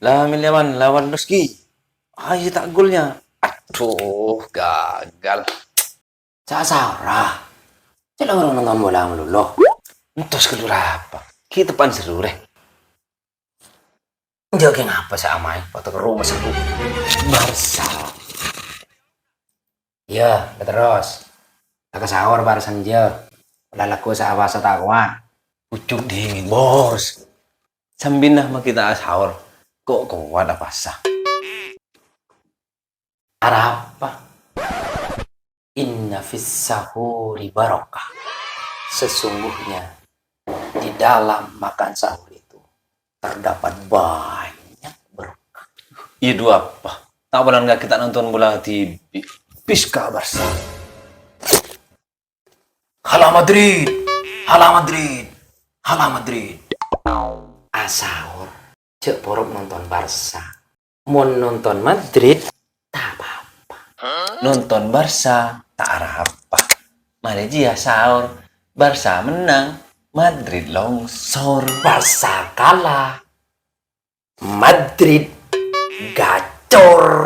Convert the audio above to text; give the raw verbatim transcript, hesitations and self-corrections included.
La mèlèwan lawan Lewandowski. Ayo ta' golnya. Aduh, gagal. Sa' saora. Cè' la nonton bola malolo. Entos ghâllu arapa? Ghi' teppa'an seru rè. Enjâ' kèng apa sè amaè? Foto ke rumah seru. Barca. Iyâ, terros. Ta' ka saor Barca enjâ'. La lagghu' sa' apasa ta' kowat. Pucuk dingin, Bos. Sambina ma' ghi' ta' saor. Ko' kowat apasa. Arapa? Inna fis sahuri barokah. Sesungguhnya di dalam makan sahur itu terdapat banyak berkah. Iyâ, dhu apa? Ta' polana kakè ta' nonton bola dhibi'. Pis ka Barca. Hala Madrid! Hala Madrid! Hala Madrid! Asaor, jhâ' porop nonton Barca. Mon nonton Madrid, ta' pa-apa. Nonton Barca, ta' arapa. Marè jiyâ saor, Barca mennang, Madrid longsor. Barca kalah, Madrid gacor.